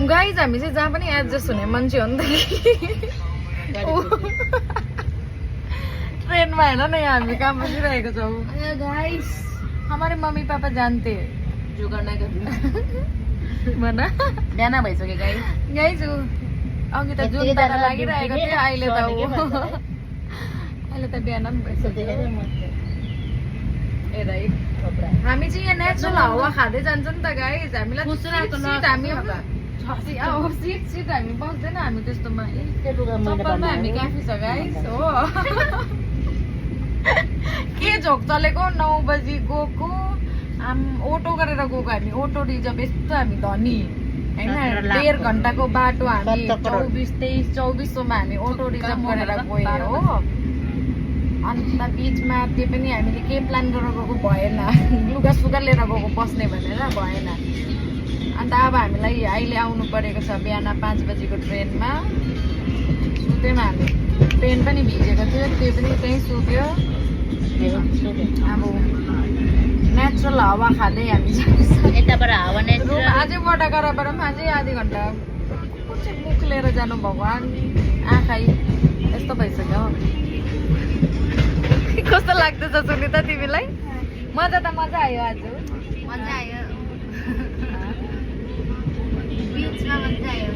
guys हामी चाहिँ जहाँ पनि एडजस्ट हुने मान्छे हो नि त ट्रेनमा हेर न यहाँ हामी काम बसिरहेको छौँ गाइस हमारे मम्मी पापा जानते जो गर्न भन बिहान भइसक्यो गाइस गाइज अघि त जुन तारा लागिरहेको थियो अहिले त अहिले त बिहान पनि भइसक्यो हामी चाहिँ यहाँ नेचुरल हावा खाँदै जान्छ नि त गाइज हामीलाई सिट हामी बस्दैन हामी त्यस्तोमा चप्पलमा हामी काफी छ गाइज हो के झोक चलेको 9 बजी गएको ओटो गरेर गएको हामी ओटो रिजर्भ यस्तो हामी धनी होइन 1.5 घन्टाको बाटो हामी 24-23-2400मा हामी ओटो रिजर्भ गरेर गयो हो अन्त बिचमा त्यो पनि हामीले के प्लान गरेर गएको भएन लुगा सुगा लिएर गएको बस्ने भनेर भएन अन्त अब हामीलाई अहिले आउनु परेको छ बिहान 5 बजीको ट्रेनमा सुत्यौँ हामी ट्रेन पनि भिजेको थियो त्यो पनि त्यहीँ सुत्यो अब नेचुरल हावा खाँदै हामी यताबाट हावा नेचुरल अझै बटागराबाट पनि अझै आधी घन्टा मुख लिएर जानु भगवान् आँखै यस्तो भइसक्यो कस्तो लाग्दैछ सुनिता तिमीलाई मजा त मजा आयो आज मजा आयो बीचमा मजा आयो